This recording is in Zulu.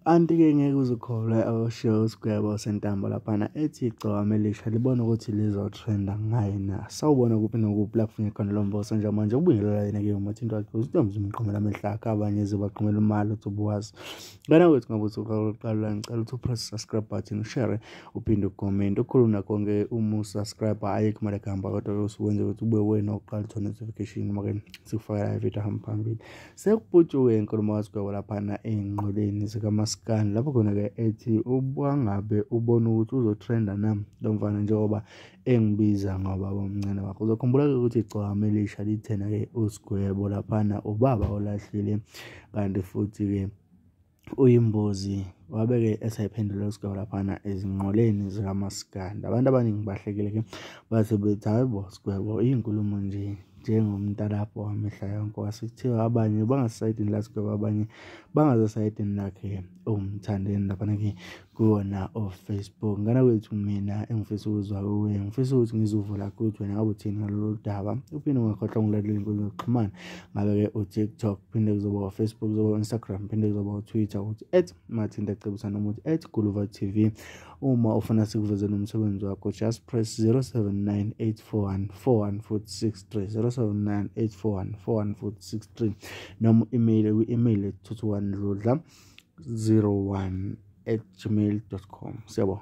Anti-ke ngeke uzukholwe awushiwo uSgwebo Sentambo laphana ethi igcokama elisha libona ukuthi lizotrenda ngaye na. Sawubona kuphi nokuphi la kufunye khona lo mboso njengamanje ubingelela yena-ke umathinto wakhe uzintombi zimqhumela amehlo akhe abanye zibaqhumela imali uthi ubuwazi. Ngana kwethu ngabe uthi uqala ngicela ukuthi upress subscribe button ushare uphinde ucomment ukhuluma konke uma usubscribe ayikho imali ekuhamba kodwa usuwenze ukuthi ube wena oqala uthola notification uma ke sikufakela ivideo hamba phambili. Sekuputshuke inkulumo kaSgwebo laphana ey'nqoleni zikamaskandi lapho khona-ke ethi ubangabe ubona ukuthi uzotrenda na lo mfana njengoba engibiza ngobaba omncane wakhe. Uzokhumbula-ke ukuthi igcokama elisha lithena-ke uSgwebo laphana ubaba olahlile kanti futhi-ke uyimbuzi wabe-ke esayiphendula uSgwebo laphana ezinqoleni zikamaskandi. Abantu abaningi bahlekile-ke base bethi hhayi bo Sgwebo iy'nkulumo nje njengomntalapho wamehla yonke wase kuthiwa abanye bangasayidini laSgwebo abanye bangasayidini lakhe uMthandeni laphana-ke kuwona o-Facebook. Ngana kwethu mina engifisa ukuzwa kuwe ngifisa ukuthi ngizuvula ukuthi wena ngabe uthini ngalolu daba. Uphinde ungakhohlwa ungilandele ey'nkundleni zokuxhumana ngabe-ke u-TikTok phinde kuzoba u-Facebook kuzoba u-Instagram phinde kuzoba u-Twitter ukuthi @MathintaCebisa noma uthi @GuluvaTV. Uma ufuna sikuvezele umsebenzi wakho just press 079 841 41463 079 841 41463 noma u-email kwi-email 221dludla 01@gmail.com. Siyabonga.